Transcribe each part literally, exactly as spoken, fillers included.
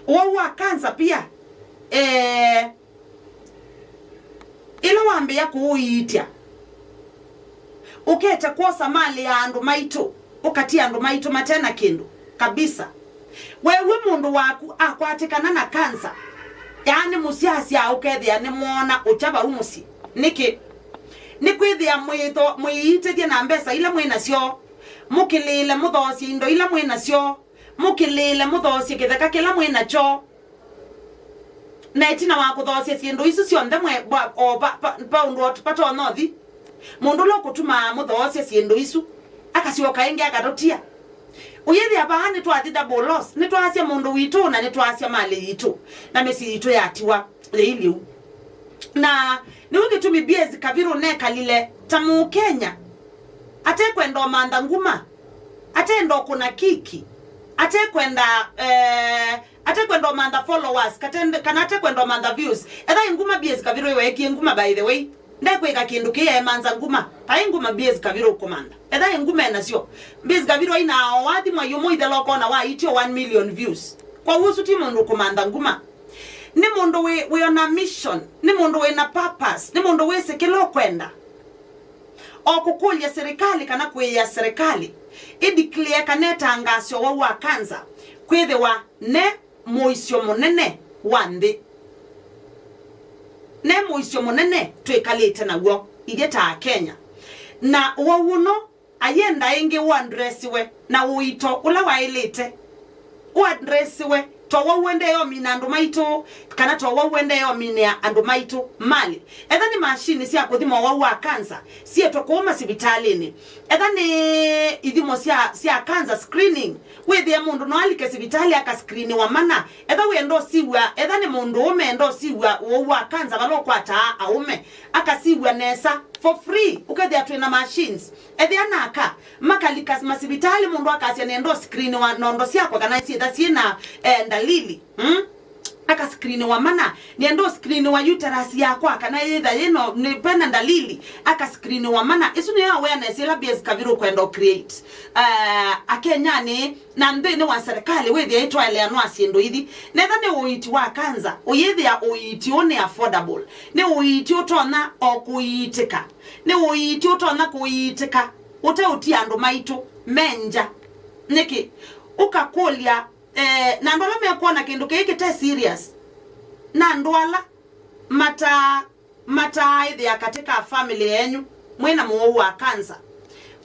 Ũwau wa kanza pia, eh, ĩla wambĩĩa kũũiitya, ũkete kwosa malĩ ya andũ maitũ, ũkatia andũ maitũ mate na kĩndũ kabisa. Weew'e mũndũ waku akwatĩkana na kanza, yaani mũsyasya ũkethĩa nĩmwoona ũkya vau mũsyĩ. Nĩkĩ? Nĩkwĩthĩa mwĩtho-, mwĩiitĩthye na mbesa ila mwĩ nasyo, mũkĩlĩĩle mũthoosye indo ila mwĩ nasyo, mũkĩlĩĩle mũthoosye kĩtheka kĩla mwĩ nakyo. Na ĩtina wa kũthoosya syĩndũ isu syonthe mwe, bwa, o pa, pa, pa ũndũ o patonya ũthi, mũndũ ũla ũkũtumaa mũthoosye syĩndũ isu akasyoka ĩngĩ akatũtia. Ũyĩthĩa vaa nĩtwathi double loss, nĩtwaasya mũndũ witũ na nĩtwaasya malĩ yitũ, na mĩsyĩ yitũ yatiwa yĩi lĩu. Na nĩw'o kĩtumi B S Kaviru nekalile ta Mũkenya, atekwenda ũmantha nguma, atenda ũkũna kiki, atekwenda, eh, atekwenda ũmantha followers, katende-, kana atekwenda ũmantha views. Etha ĩ nguma B S Kaviru ĩweekie nguma, by the way. Ndekwĩka kĩndũ kĩĩ emanza nguma. Vai nguma B S Kaviru ũkũmantha. Etha ĩ nguma enasyo. B S Kaviru aina o wathi mwai ũmwe ithela ũkona waitio one million views. Kwa ũsu ti mũndũ ũkũmantha nguma. Nĩ mũndũ wĩ, wĩ ona mission, nĩ mũndũ wĩ na purpose, nĩ mũndũ wĩsĩ kĩla ũkwenda. O kũkũlya serikali kana kũĩĩa serikali ĩ declare kana ĩtangaase ũwau wa kanza kwĩthĩwa ne mũisyo mũnene wa nthĩ. Ne mũisyo mũnene twĩkalĩte naw'o ithyĩ ta Akenya. Na ũwau ũno ayenda ĩngĩ ũandresiwe na ũito ũla waĩlĩte. Ũandresiwe ta ũwau ũendee ũmina andũ maitũ, kana ta ũwau ũendee ũminĩa andũ maitũ malĩ. Etha nĩ mashini sya kũthima ũwau wa kanza syĩtwe kũu masivitalĩnĩ, etha nĩ ithimo sya, sya cancer screening, wĩthĩe mũndũ no alike sivitalĩ akaskiriniwa mana. Etha wĩenda ũsiw'a, etha nĩ mũndũ ũme enda ũsiw'a ũwau wa kanza vala ũkwataa aũme, akasiw'a nesa for free. Ũkethĩa twĩ na machines. Ethĩa na aka makalika masivitalĩ, mũndũ akasya nĩenda ũskiriniwa nondo syakwa kana syĩtha syĩ na, eh, ndalili. Mm? Akaskiriniwa mana, nĩenda ũskiriniwa uterus yakwa kana yĩtha yĩno nĩ pena ndalili. Akaskiriniwa mana. Isu nĩyo awareness ĩla B S Kaviru kwenda ũ create, uh, Akenyanĩ na nthĩnĩ wa serikali, wĩthĩa ĩtwaeleanwa syĩndũ ithi. Netha nĩ ũiiti wa kanza, ũyĩthĩa ũiiti ũũ nĩ affordable. Nĩ ũiiti ũtonya o kũiitĩka. Nĩ ũiiti ũtonya kũiitĩka ũteũtia andũ maitũ me ngya. Nĩkĩ? Ũkakũlya, eh, na andũ ala mekwona kĩndũ kĩĩ kĩte serious, na andũ ala mataa, mataaĩthĩa katĩ ka family yenyu mwĩ na mũwau wa kanza.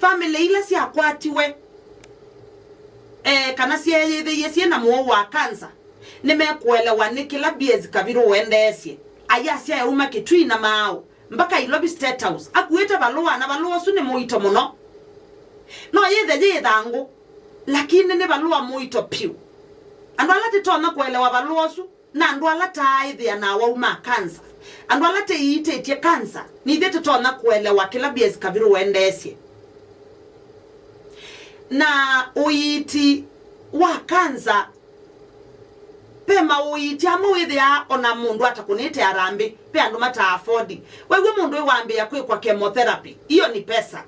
Family ila syakwatiwe, eh, kana syeeyĩthĩie syĩ na mũwau wa kanza, nĩmekũelewa nĩ kĩla B S Kaviru ũendeesye. Ayasya euma Kitui na maaũ mpaka Ilovi State House akuĩte valũa, na valũa ũsu nĩ mũito mũno. No yĩthe yĩ ĩthangũ, lakini nĩ valũa mũito pyũ. Andũ ala tũtonya kũelewa valũa ũsu na andũ ala taaĩthĩa na awau ma kanza, andũ ala tĩiitĩtye kanza, nithyĩ tũtonya kũelewa kĩla B S Kaviru ũendeesye. Na ũiiti wa kanza, ve maũiiti amwe wĩthĩaa ona mũndũ atakũnĩte harambĩ, ve andũ mata afford. Wew'e mũndũ ĩwambĩĩa kwĩkwa chemotherapy, iyo ni pesa.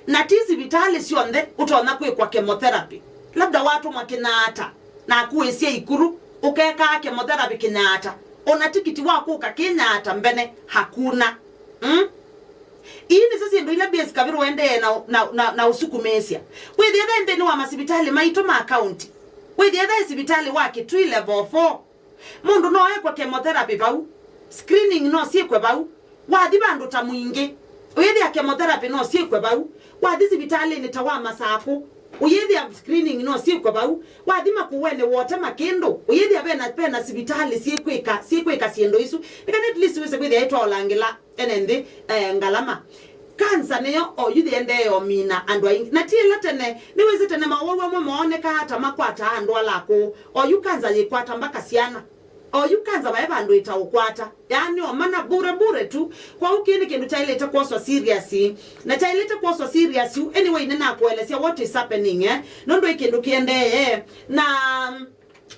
Na ti sivitalĩ syonthe ũtonya kwĩkwa chemotherapy. Labda watũmwa Kĩnyaata, naku wĩsya ikuru, ũkekaa chemotherapy Kĩnyaata. Ona tikiti wa kũka Kĩnyaata mbene, hakuna. Mm? Ii nĩsyo syĩndũ ila B S Kaviru ũendee na, na, na, na ũsukumĩĩsya. Wĩthĩe ve nthĩnĩ wa masivitalĩ maitũ ma kaunti. Wĩthĩe ve sivitalĩ wa Kitui level four. Mũndũ no ekwe chemotherapy vau. Screening no syĩkwe vau. Wathi vandũ ta Mwingĩ, ũyĩthĩa chemotherapy no syĩkwe vau. Wathi sivitalĩnĩ ta wa Masakũ, ũyĩthĩa screening no syĩkwe vau. Wathi Makũenĩ, Wota, Makĩndũ, ũyĩthĩa vena, vena sivitalĩ syĩkwĩka, syĩkwĩka syĩndũ isu. Nĩ kana at least wĩse kwĩthĩa ĩtwaũlangĩla ene nthĩ, eh, ngalama. Kanza nĩyo oyu yĩendee ũmina andũ aingĩ. Na ti ĩla tene, nĩwĩsĩ tene mawau amwe moonekaa ta makwataa andũ ala akũũ. Oyu kanza yĩkwata mpaka syana. Oyu kanza vae vandũ ĩtaũkwata. Yaani o mana bure bure tu. Kwoou kĩĩ nĩ kĩndũ kyaĩlĩte kwoswa serious. Na kyaĩlĩte kwoswa serious yu. Anyway, nĩnakũelesya what is happening, eh? Nũndũ ĩ kĩndũ kĩendee. Na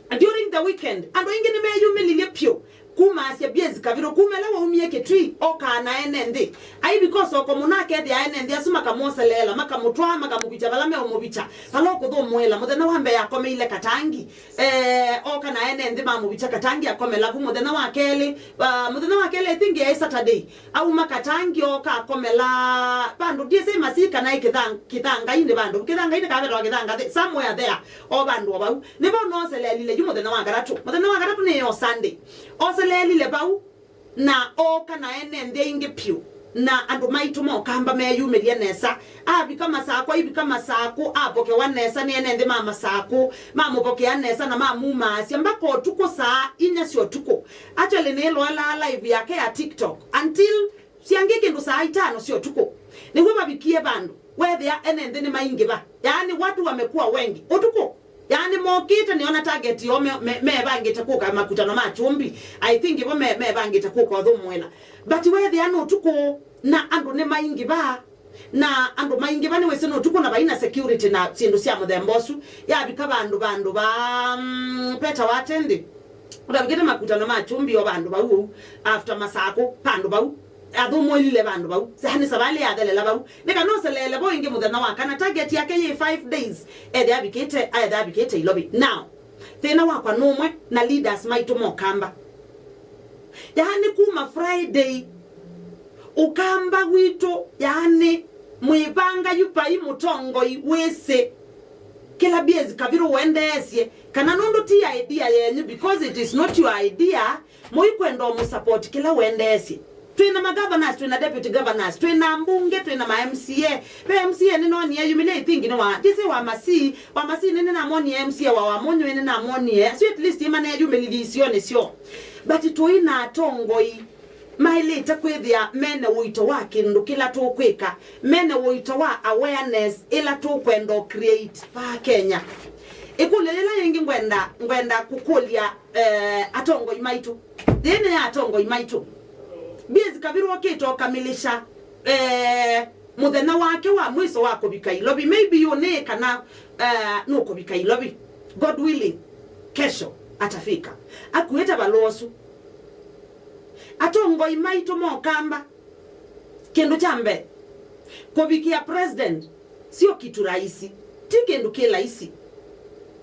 during the weekend, andũ aingĩ nĩmeyumĩlilye pyũ kumaasya B S Kaviru, kuma ĩla waumie Kitui, okaa na ene nthĩ. Ai, because oko mũno akethĩa ene nthĩ asu makamwoseleela, makamũtwaa, makamũvikya vala meũmũvikya, vala ũkũthũmũĩla. Mũthenya wa mbee akomeile Katangi, eh, oka na ene nthĩ mamũvikya Katangi akomela vu mũthenya wa kelĩ. Ah, mũthenya wa kelĩ, I think yaĩ Saturday. Auma Katangi oka akomela vandũ, ndiĩsĩ Masii kana ĩ Kĩthang-, Kĩthangainĩ vandũ. Kĩthangainĩ kana vetawa Kĩthanga, the-, somewhere there. O vandũ o vau. Nĩvo noselelile yu mũthenya wa katatũ. Mũthenya wa katatũ nĩyo Sunday. Oselelile vau. Na ooka na ene nthĩ aingĩ vyũ, na andũ maitũ ma Ũkamba meyumĩlya nesa. Avika Masakũ, aivika Masakũ, apokewa nesa nĩ ene nthĩ ma Masakũ, mamũpokea nesa na mamumaasya mpaka ũtukũ saa inya sya ũtukũ. Actually, nĩloelaa live yake ya TikTok until syangi kĩndũ saa itano sya ũtukũ. Nĩw'o vavikie vandũ weethĩa ene nthĩ nĩmaingĩva, yaani watu wamekuwa wengi ũtukũ. Yaani mokĩte nĩona target yoo me-, me-, mevangĩte kũka makutano ma Kyumbi. I think vo me-, mevangĩte kũka ũthũmũĩla. But weethĩa nĩ ũtukũ na andũ nĩmaingĩva. Na andũ maingĩva nĩwĩsĩ nĩ ũtukũ na vaina security na syĩndũ sya mũthemba ũsu. Yavika vandũ, vandũ va, mm, petawa atĩ nthĩ. Ũtavikĩte makutano ma Kyumbi o vandũ vau ũu. After Masakũ, vandũ vau. Athũmũĩlile vandũ vau. Yaani savalĩ yathelela vau. Nĩ kana ũseleele vo ĩngĩ mũthenya wa kana. Target yake yĩ five days. Ethĩa avikĩte, aethĩa avikĩte Ilovi. Now, thĩna wakwa nũmwe na leaders maitũ ma Ũkamba. Yaani kuma Friday, Ũkamba witũ, yaani mwĩvanga yu vai mũtongoi wĩsĩ kĩla B S Kavirũ wendeesye, kana nũndũ ti idea yenyu, because it is not your idea, mũikwenda ũmũsupport kĩla wendeesye. Twĩna ma governors, twĩna deputy governors, twĩna mbunge, twĩna ma M C A. Ve M C A nĩnonie eyumĩlya, I think nĩ wa, ndĩsĩ wa Masii, wa Masii nĩnĩnamonie, M C A wa Wamunyu nĩnĩnamonie. Asu at least maneyumĩlilye isionĩ syoo. But tũi na atongoi maĩlĩte kwĩthĩa mene ũito wa kĩndũ kĩla tũkwĩka, mene ũito wa awareness ĩla tũkwenda ũ create va Kenya. Ĩkũlyo yĩla yĩngĩ ngwenda, ngwenda kũkũlya, eh, atongoi maitũ. Yĩĩ nĩ ya atongoi maitũ. B S Kavirũ okĩte ũkamĩlĩsha, eh, mũthenya wake wa mwiso wa kũvika Ilovi. Maybe ũnĩĩ kana, eh, nũkũvika Ilovi. God willing, kesho atafika. Akuĩte valũa ũsu. Atongoi maitũ ma Ũkamba, kĩndũ kya mbee, kũvikĩa president sio kitu rahisi. Ti kĩndũ kĩ laisi.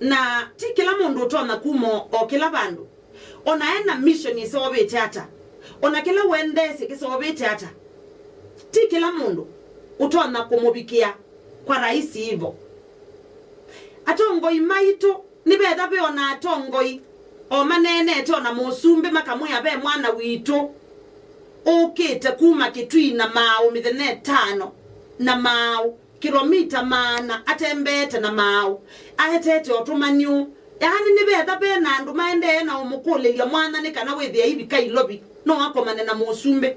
Na ti kĩla mũndũ ũtonya kuma o kĩla vandũ. Ona ena mission ĩseũvĩte ata, ona kĩla wendeesye kĩseũvĩte ata, ti kĩla mũndũ ũtonya kũmũvikĩa kwa rahisi hivyo. Atongoi maitũ, nĩvetha ve ona atongoi o maneenete ona mũsumbĩ makamwĩa ve mwana witũ ũkĩte kuma Kĩtui na maaũ mĩthenya ĩtano na maaũ, kilomita maana atembeete na maaũ, aetete ũtũmani ũũ. Yaani nĩvetha ve na andũ maendee na ũmũkũlĩlya mwana nĩ kana wĩthĩe aivika Ilovi no akomane na mũsumbĩ.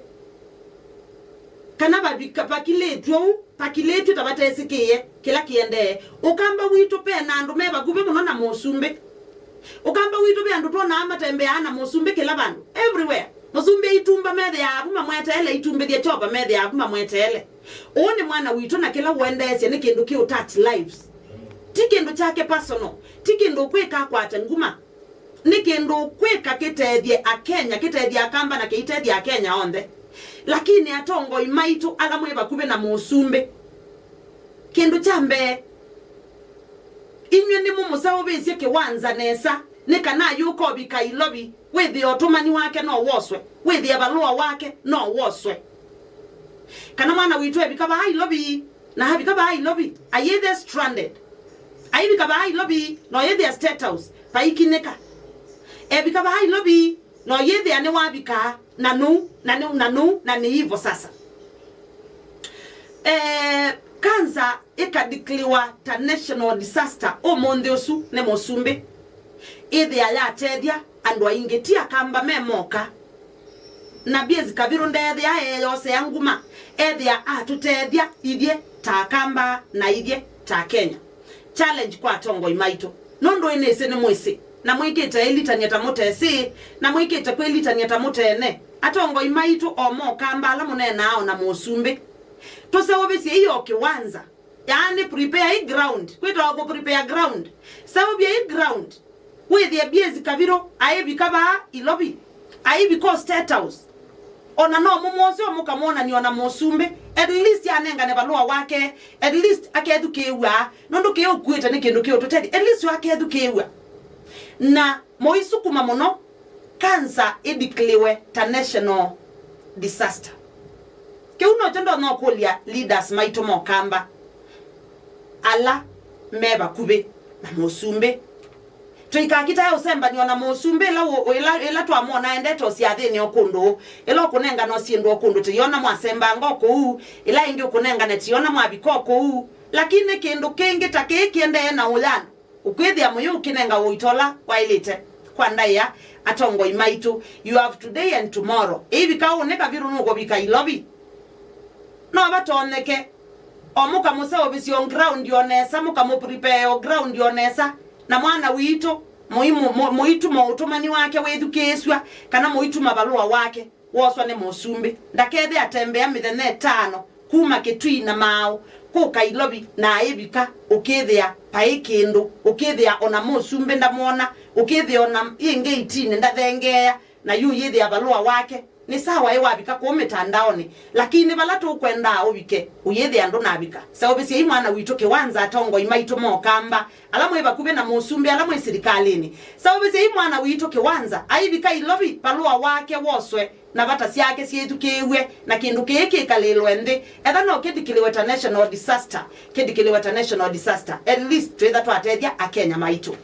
Kana vavika, vakilĩtw'e ũu, vakilĩtw'e ta vatesĩkĩĩe kĩla kĩendee. Ũkamba witũ ve na andũ me vakuvĩ mũno na mũsumbĩ. Ũkamba witũ ve andũ twonaa matembeaa na mũsumbĩ kĩla vandũ, everywhere. Mũsumbĩ aitumba methĩaa avu mamweteele, aitumbĩthya kyova methĩaa avu mamweteele. Ũũ nĩ mwana witũ na kĩla ũendeesye nĩ kĩndũ kĩ ũ touch lives. Ti kĩndũ kyake personal, ti kĩndũ ũkwĩka akwate nguma. Nĩ kĩndũ ũkwĩka kĩtethye Akenya, kĩtethye Akamba na kĩitethya Akenya onthe. Lakini atongoi maitũ ala mwĩ vakuvĩ na mũsumbĩ, kĩndũ kya mbee, inyw'ĩ nĩmũmũseũvĩsye kĩwanza nesa, nĩ kana ayũka ũvika Ilovi, wĩthĩe ũtũmani wake no woswe, wĩthĩe valũa wake no woswe. Kana mwana witũ evika vaa Ilovi, na avika vaa Ilovi, ayĩthĩa stranded. Aivika vaa Ilovi, no yĩthĩa State House, vaikinĩka. Evika vaa Ilovi, no yĩthĩa nĩwavika, na nũu, na nũu, na nũu, na nĩ hivyo sasa. Eh, kanza ĩkadikliwa ta national disaster ũmũnthĩ ũsu nĩ mũsumbĩ. Ĩthĩa yatethya andũ aingĩ, ti Akamba me moka. Na B S Kavirũ ndeethĩa eeyosea nguma, ethĩa atũtethya ithyĩ ta Akamba na ithyĩ ta Kenya. Challenge kwa atongoi maitũ. Nũndũ ĩnĩsĩ nĩmwĩsĩ, na mwĩkĩte ĩlitany'a ta mũtesĩ, na mwĩkĩte kwĩlitany'a ta mũtene. Atongoi maitũ o ma Ũkamba ala mũneenaa o na mũsumbĩ. Tũseũvĩsyei o kĩwanza. Yaani prepare ground. Kwĩtawa kũ prepare ground. Seũvyai ground. Wĩthĩe B S Kavirũ aivika vaa Ilovi. Aivika o State House. Ona no mũmwose o mũkamwonany'a ona mũsumbĩ. At least anengane valũa wake. At least akethukĩĩw'a. Nũndũ kĩĩ ũkuĩte nĩ kĩndũ kĩũtũtethya. At least akethukĩĩw'a. Na Mũisukuma mũno, cancer ĩdeclarewe ta national disaster. Kĩu nokyo ndonya ũkũlya leaders maitũ mokamba ala me vakuvĩ na mũsumbĩ. Tũikakitae ũsembany'o na mũsumbĩ ĩla, ũ- ĩla, ĩla twamwona endete ũsyathĩnĩ o kũndũ, ĩla ũkũnengana syĩndũ o kũndũ tĩyona mwasembanga o kũu, ĩla ĩngĩ ũkũnengane tĩyona mwavika o kũu. Lakini kĩndũ kĩngĩ ta kĩĩ kĩendee na ũyano. Ũkwĩthĩa mũyĩ ũkĩnenga ũito ũla waĩlĩte kwa ndaĩa atongoi maitũ. You have today and tomorrow. Ĩivika ũnĩ kavirũ nũkũvika ilovi. No vatonyeke o mũkamũseũvĩsya o ground o nesa, mũkamũprepare o ground o nesa, na mwana witũ mũi- mũ- mũituma ũtũmani wake wĩthukĩĩsw'a, kana mũituma valũa wake woswa nĩ mũsumbĩ. Ndakethe atembea mĩthenya ĩtano kuma Kĩtui na maaũ kũka Ilovi na aĩvika, ũkĩthĩa paĩ kĩndũ, ũkĩthĩa ona mũsumbĩ ndamwona, ũkĩthĩa ona ĩngĩ itinĩ ndathengeea, na yu ũyĩthĩa valũa wake nĩ sawa ĩ wavika kũu mĩtandaonĩ, lakini vala tũkwendaa ũvike ũyĩthĩa ndũnavika. Seũvĩsyai mwana witũ kĩwanza, atongoi maitũ mokamba, ala mwĩ vakuvĩ na mũsumbĩ, ala mwĩ silikalĩnĩ. Seũvĩsyai mwana witũ kĩwanza, aivika Ilovi, valũa wake woswe, na vata syake syĩthukĩĩw'e, na kĩndũ kĩĩ kĩkalĩlwe nthĩ. Etha no kĩdeclarewe ta national disaster, kĩdeclarewe ta national disaster. At least twĩtha twatethya Akenya maitũ.